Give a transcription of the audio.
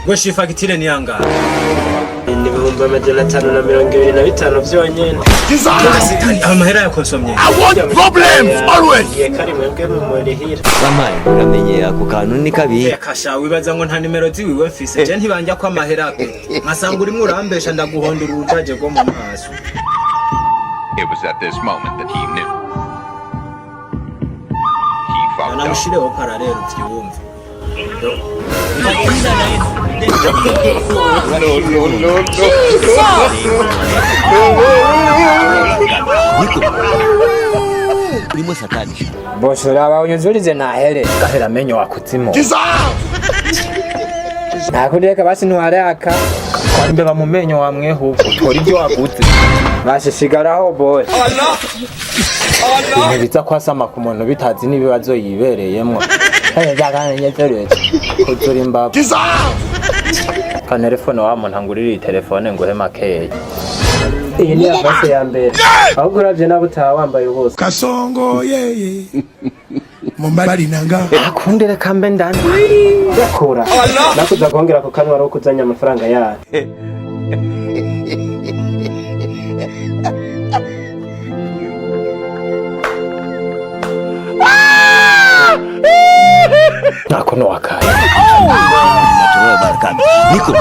Ngo fagitire ni yangahe? Ni 525,000 vyonyene. Amahera yakonsomye. Igihe kari mwebwe mumurihira. Bamaye uramenye ako kantu ni kabi. Kasha, wibaza ngo nta nimero ziwiwe mfise? Je ntibanja ko amahera pe nkasanga urimwo urambesha, ndaguhondera urujaje rwo mu maso. It was at this moment that he knew. He fucked up. Namushireho paralelo uvyumve. Niko urimo satani. Bose uraba unyuzurize nahere. Gahera amenyo wakuzimu. Ntakundi, reka basi ntwaraka. Twara imbeba mu menyo wamwehu utora ibyo waguze. Basi sigaraho, bose. Ibintu biza kwasama ku muntu bitazi n'ibibazo yibereyemwo. Kuzura imbavu ka telefone wa muntu angurira iyi telefone nguhe makeya. Iyi ni avance ya mbere, ahubwo uravye nawe utaha wambaye ubusa. Kasongo yeye mobali nanga. Akundi reka mbe ndani. Yakura nakuza kongera ku kanwa ari ukuzanya amafaranga yayo. Nako nowakaye. Niko.